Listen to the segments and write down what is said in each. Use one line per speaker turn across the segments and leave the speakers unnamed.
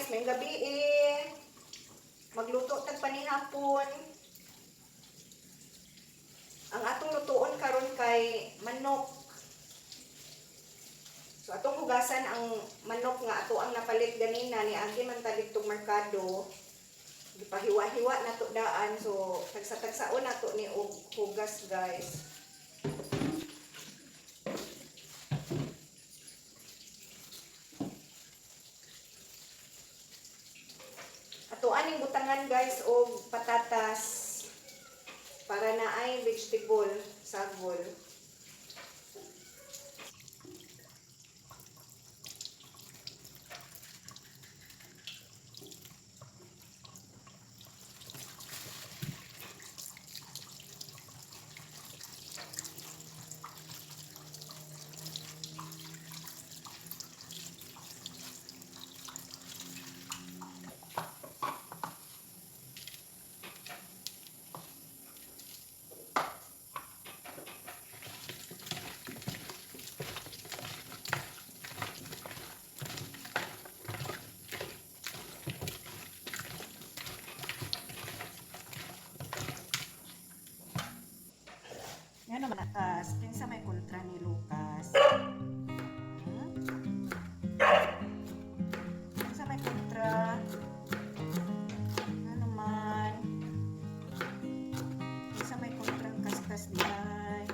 Guys, maayong gabii. Magluto tag panihapon. Ang atong lutuon karon kay manok. So atong hugasan ang manok nga ato ang napalit ganina ni agi man ta didtong merkado. Gipahiwa-hiwa nato daan, so tagsa-tagsaon nato ni og hugas, guys. Ato aning butangan, guys, og patatas para naay vegetable sagol. Nga naman akas, kinsa may kontra ni Lucas? Kinsa may kontra? Nga naman? Kinsa may kontra ang kaskas diay?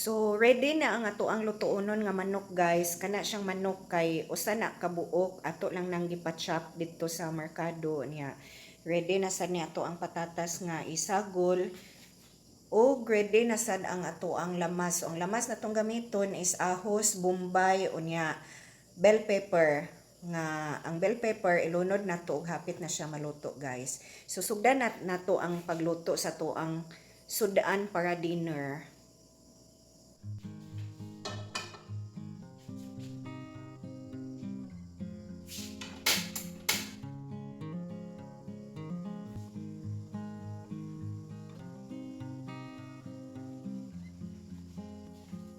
So ready na ang ato ang lutuonon nga manok, guys. Kana siyang manok kay usa na kabuok, ato lang nang gipa-chop didto sa merkado niya. Ready na sad ni ato ang patatas nga isagol o ready na sad ang ato ang lamas. So, ang lamas na tong gamiton is ahos, bombay, unya bell pepper, nga ang bell pepper ilunod nato og hapit na siya maluto, guys. So sugdan na nato ang pagluto sa ato ang sudaan para dinner.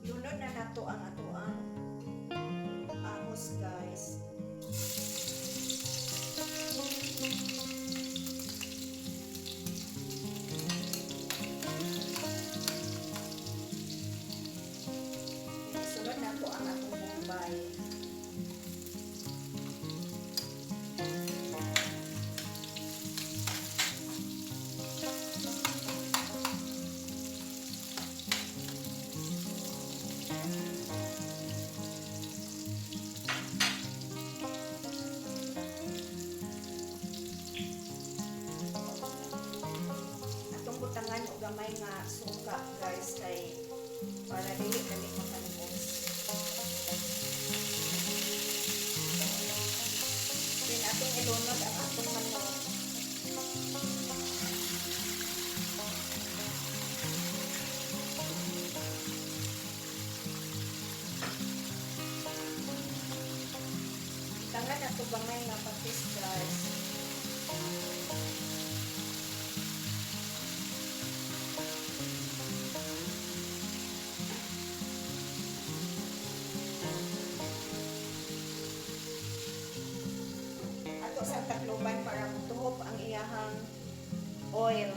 Lunod na nato ang ato ang ahos, guys. Sunod nato ang atong bombay. Atong butangan og gamay nga suka, guys, kay para dili dali makalimos. Then atong ilunod ang atong manok. to gamay nga patis, guys. Ato sa takloban para mutuhop ang iyahang oil.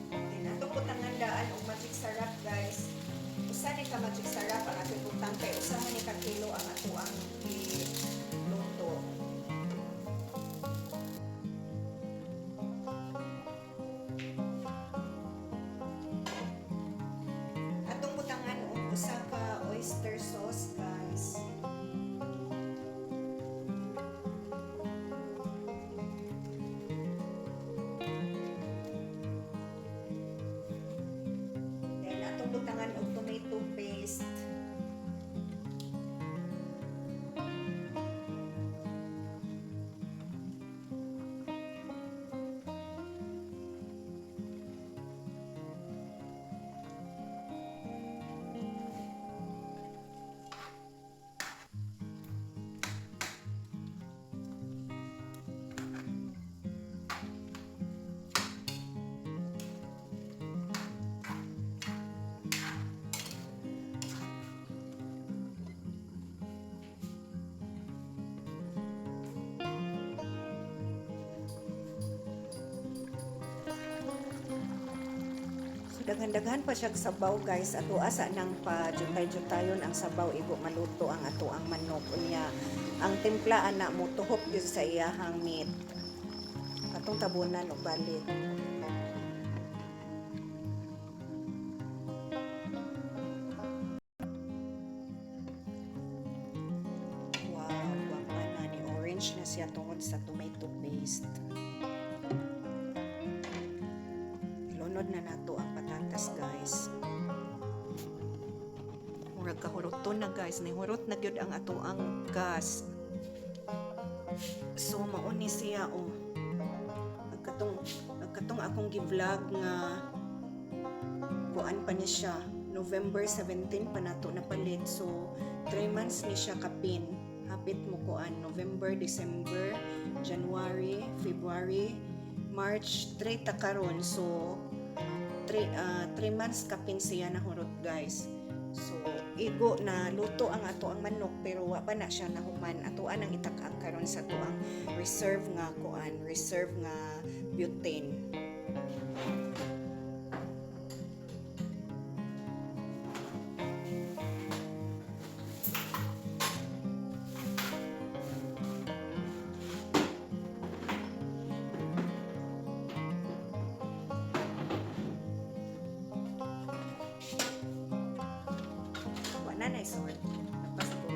Then atong butangan daan og Magic Sarap, guys. Usa ni ka Magic Sarap ang atong butang kay usa man ni ka kilo ang ato ang giluto. Atong butangan og usa ka oyster sauce, guys. Then atong butangan og tomato paste. So daghan-daghan pa siya sabaw, guys, ato asa nang pa jutay-jutayon ang sabaw, igo maluto ang ato ang manok, unya ang timpla ana mo tuhop gyud sa iyahang meat. Atong tabunan og balik. Wow, gwapa na ni, orange na siya tungod sa tomato paste. Lunod na nato ang patatas, guys. Murag kahuroton na, guys, nihurot na gyud ang ato ang gas. So mao ni siya, oh. Nagkatong akong gi-vlog nga kuan pa ni siya. November 17 pa nato napalit. So 3 months ni siya kapin. Hapit mo kuan November, December, January, February, March, 3 ta karon. So 3 months kapin siya nahurot, guys. So igo na luto ang ato ang manok pero wa pa na siya nahuman. Ato ang itak-ak karon sa ato ang reserve nga kuan, reserve nga butane. Wa na na sort. Pasko.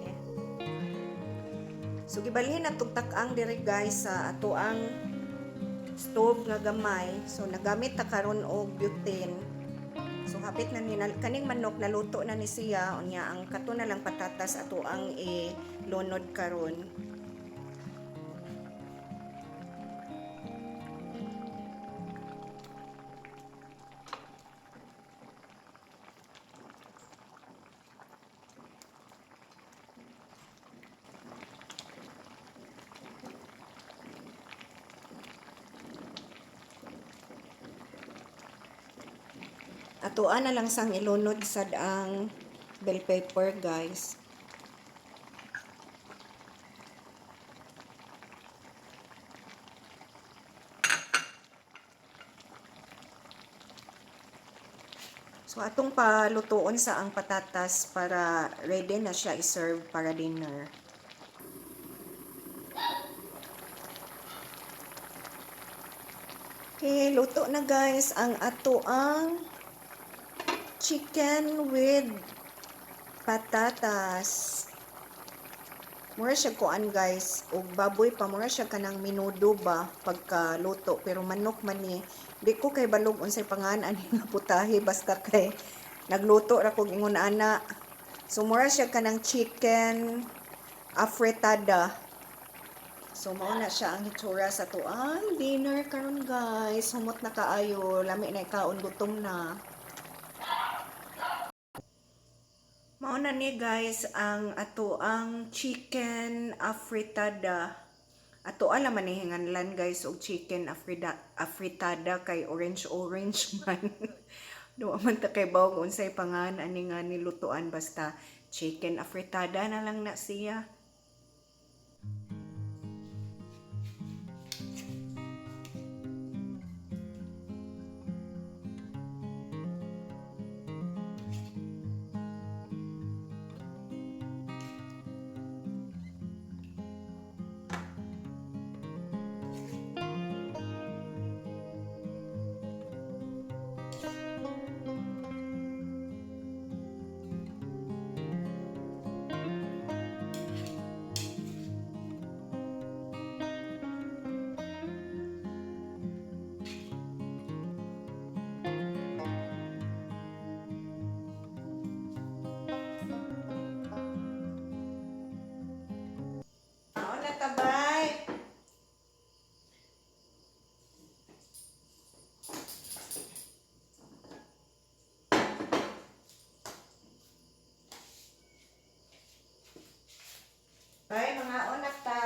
Okay. So gibalhin ang tugtak-ang diri, guys, sa ato ang stove nga gamay. So nagamit ta karon og butane. So hapit na ni kaning manok, naluto na ni siya, unya ang kato na lang patatas ato ang ilunod karon. Atoa na lang sang ilunod sad ang bell pepper, guys. So atong palutuon sa ang patatas para ready na siya i-serve para dinner. Okay, luto na, guys, ang ato ang chicken with patatas. Mura siya kuan, guys, og baboy pa, mura siya kanang menudo ba pagkaluto, pero manok man ni. Di ko kay balog unsay pangan ani nga putahe, basta kay nagluto ra kog ingon ana. So mura siya kanang chicken afritada. So mao na siya ang hitsura sa tuang dinner karon, guys. Humot na kaayo, lami na kaon, gutom na. Mao na ni, guys, ang ato ang chicken afritada. Ato ala man ni hinganlan, guys, og chicken afritada kay orange orange man. Duwa man ta kay bawog unsay pangan ani nga nilutuan, basta chicken afritada na lang na siya. Mao na tabay. Bay, mga onak ta.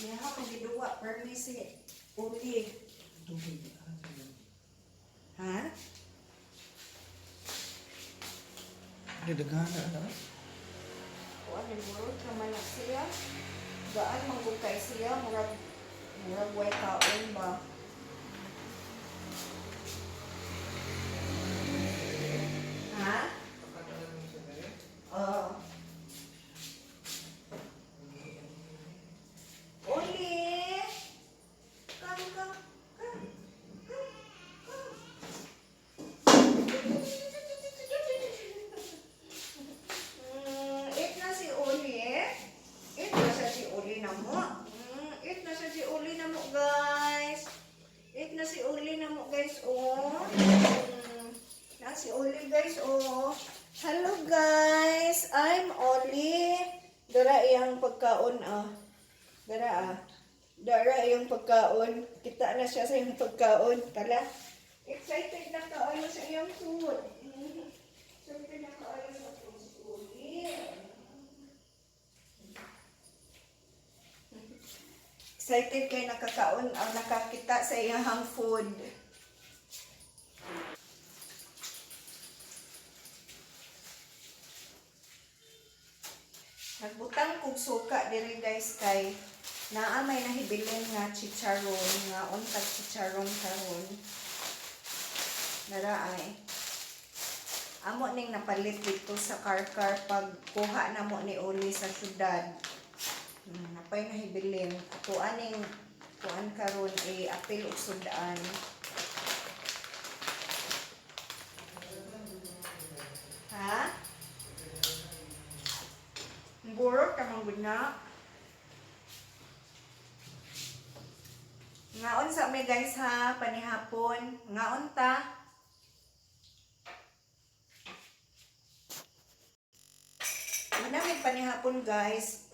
Yaha, magiduwa permi si Uli. Ha?
Nidagana na.
Kuan ni murot naman na siya. Gaan manggukay siya, murag murag way kaon ba. Ha? Oo. Uli! Come, come, come, come, come. Eat na si Uli eh. Eat na siya si Uli na mo. Eat na siya si Uli na mo, guys. Eat na si Uli na mo, guys, oh. Na si Uli, guys, oh. Hello, guys. I'm Oli. Dara iyang pagkaon, ah. Dara, ah. Dara iyang pagkaon. Kita na siya sa iyang pagkaon. Tala. Excited na kaayo sa iyang food. Excited na kaayo sa food si Uli. Excited kay nakakaon ang nakakita sa iyang food. Nagbutang kog suka diri, guys, kay naa may nahibilin nga chicharon nga untag chicharon karon. Nara ay. Amo ning napalit dito sa Carcar pag kuha na mo ni Uli sa syudad. Napay nahibilin. Ato aning kuan karon e apil og sudaan. Ha? Burot ka man gud na. Ngaon sa mi, guys, ha, panihapon. Ngaon ta. Una may panihapon, guys.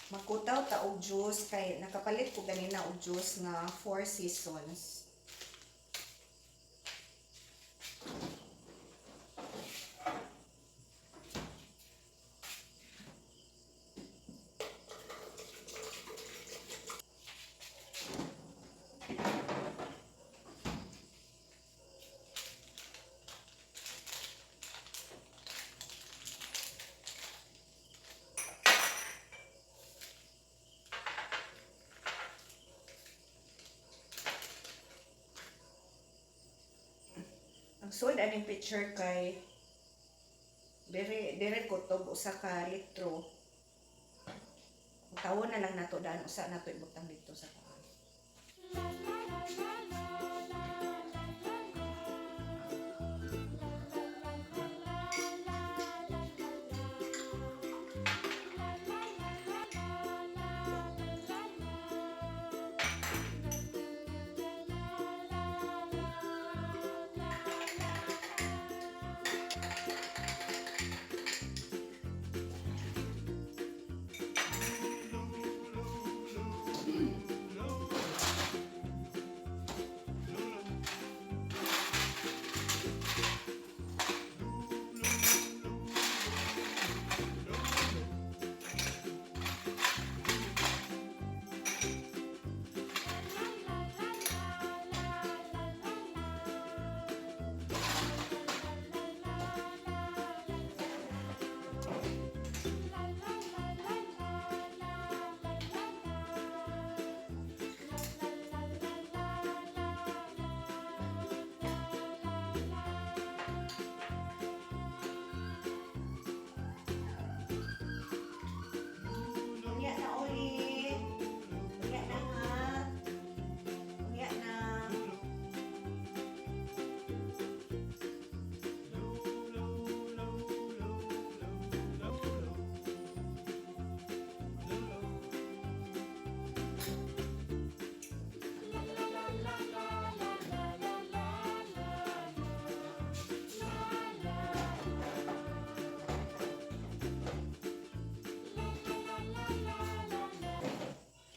Makutaw ta og juice kay nakapalit ko ganina og juice nga Four Seasons. Ang sold aning picture kay diri kutob 1 ka litro. Tawon na lang nato daan, usa nato ibutang dito sa kuan.
La la la la la la la la. La la la la la la la la. La la la la la la la la. La la la la la la la. La la la la la la la. La la la la la. La la la la la la la la la. La la la la la la la la la la.
Unya na uli. Unya na ha. Unya na.
La la la la la la la la la la la la la la la la la.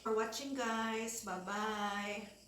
For watching, guys. Bye-bye.